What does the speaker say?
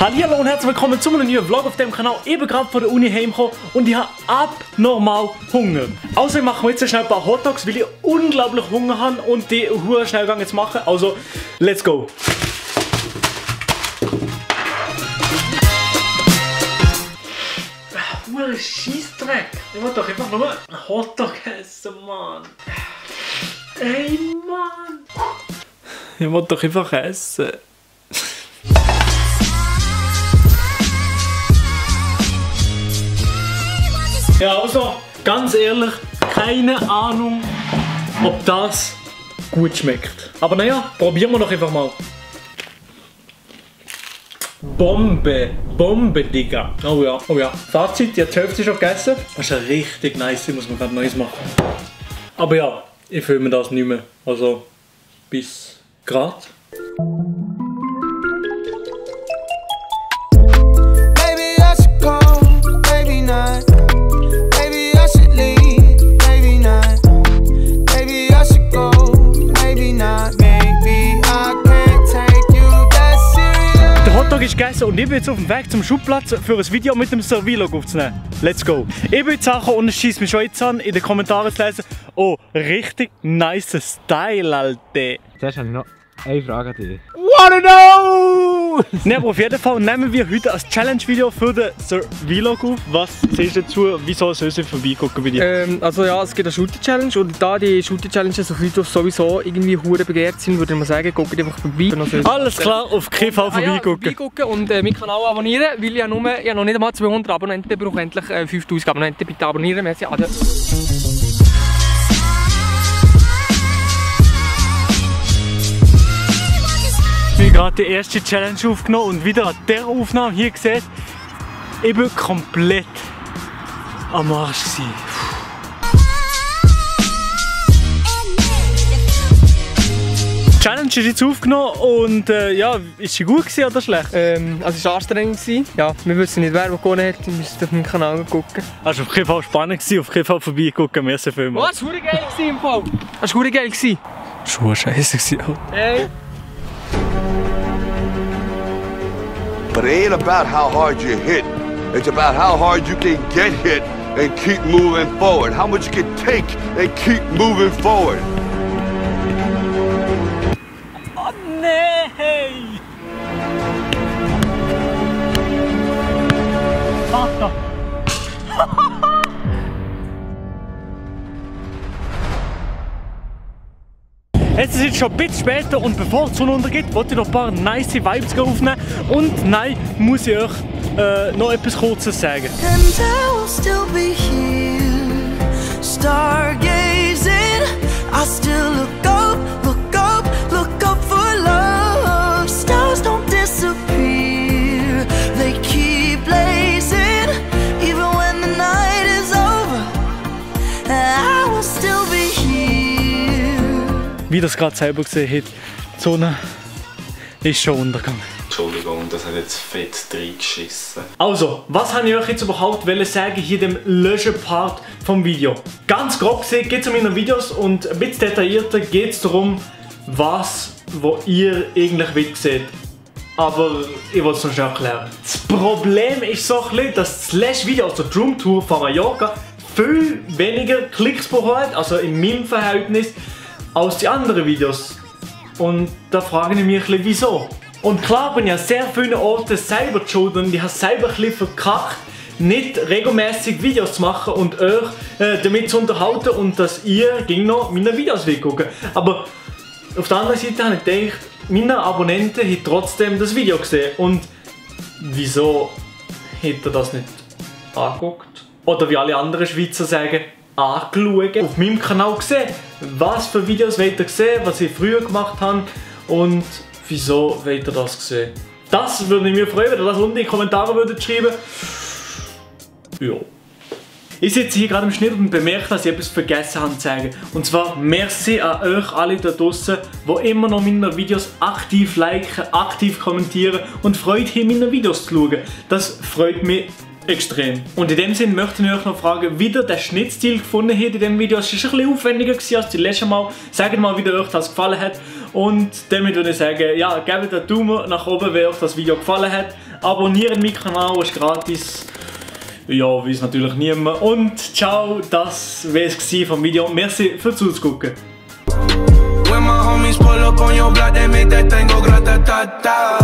Hallo und herzlich willkommen zu einem neuen Vlog auf dem Kanal. Ich bin gerade von der Uni heimgekommen und ich habe abnormal Hunger. Außerdem machen wir jetzt schnell ein paar Hotdogs, weil ich unglaublich Hunger habe und die hure schnell jetzt machen. Also, let's go! Hure Scheissdreck! Ich will doch einfach nur einen Hotdog essen, Mann! Ey, Mann! Ich will doch einfach essen. Ja, also, ganz ehrlich, keine Ahnung, ob das gut schmeckt. Aber naja, probieren wir doch einfach mal. Bombe, Bombe, Digga. Oh ja, oh ja. Fazit, die Hälfte schon gegessen. Das ist ja richtig nice, muss man gerade Neues machen. Aber ja, ich fühle mir das nicht mehr. Also, bis grad. Ist gegessen und ich bin jetzt auf dem Weg zum Schubplatz für ein Video mit dem Servilog aufzunehmen. Let's go! Ich bin jetzt Sachen und es schießt mich schon jetzt an, in den Kommentaren zu lesen. Oh, richtig nice Style, Alter! Zuerst habe ich noch eine Frage an dich. Wanna know! Ne, aber auf jeden Fall nehmen wir heute als Challenge-Video für den Servilog auf. Was siehst du dazu? Wieso soll ich vorbeigucken bei dir? Also ja, es gibt eine Shooting-Challenge und da die Shooting-Challenges auf YouTube sowieso irgendwie hure begehrt sind, würde ich mal sagen, guckt einfach vorbei. Alles klar, auf keinen Fall vorbeigucken. Ja, und meinen Kanal abonnieren, weil ich noch nicht einmal 200 Abonnenten brauche, endlich 5000 Abonnenten. Bitte abonnieren, merci. Adieu. Ich habe gerade die erste Challenge aufgenommen und wieder an dieser Aufnahme hier gesehen, ich bin komplett am Arsch gewesen. Die Challenge ist jetzt aufgenommen und ja, ist sie gut gewesen oder schlecht? Also es war anstrengend. Ja, wir wissen nicht, wer gewonnen hat, wir müssen auf meinen Kanal gucken. Also auf jeden Fall spannend gewesen, auf jeden Fall vorbeigucken, merci vielmals. Oh, das war hure geil im Fall. Das war hure geil. Das war scheiße gewesen. Hey. But it ain't about how hard you hit. It's about how hard you can get hit and keep moving forward. How much you can take and keep moving forward. Oh nein! Vater! Es ist jetzt schon ein bisschen später und bevor die Sonne untergeht, wollte ich noch ein paar nice Vibes aufnehmen. Und nein, muss ich euch noch etwas Kurzes sagen. Wie das gerade selber gesehen hat, die Sonne ist schon untergegangen. Entschuldigung, das hat jetzt fett reingeschissen. Also, was habe ich euch jetzt überhaupt sagen hier in dem Löschen-Part vom Video? Ganz grob gesehen geht es um meine Videos und ein bisschen detaillierter geht es darum, was ihr eigentlich seht. Aber ich will es noch schnell erklären. Das Problem ist so ein bisschen, dass das letzte Video, also die Roomtour von Mallorca, viel weniger Klicks bekommen hat, also in meinem Verhältnis, als die anderen Videos. Und da frage ich mich ein bisschen, wieso. Und klar bin ich an sehr vielen Orten selber die Schuld und ich habe selber ein bisschen verkackt, nicht regelmäßig Videos zu machen und euch damit zu unterhalten und dass ihr gegen noch meine Videos gucken. Aber auf der anderen Seite habe ich gedacht, meine Abonnenten haben trotzdem das Video gesehen. Und wieso hat er das nicht angeguckt? Oder wie alle anderen Schweizer sagen, angeschaut. Auf meinem Kanal gesehen, was für Videos wollt ihr sehen, was ich früher gemacht habe und wieso wollt ihr das sehen. Das würde ich mir freuen, wenn ihr das unten in die Kommentare würdet schreiben. Ja. Ich sitze hier gerade im Schnitt und bemerke, dass ich etwas vergessen habe zu sagen. Und zwar merci an euch alle da draußen, die immer noch meine Videos aktiv liken, aktiv kommentieren und Freude haben, meine Videos zu schauen. Das freut mich extrem. Und in dem Sinne möchte ich euch noch fragen, wie ihr den Schnittstil gefunden habt in diesem Video. Es war ein bisschen aufwendiger als die letzte Mal. Sagt mal, wie euch das gefallen hat. Und damit würde ich sagen, ja, gebt einen Daumen nach oben, wenn euch das Video gefallen hat. Abonniert meinen Kanal, ist gratis. Ja, weiß natürlich niemand. Und ciao, das wäre es vom Video. Merci fürs Zugucken. When my homies pull up on your block, they make that thing go grata-ta-ta.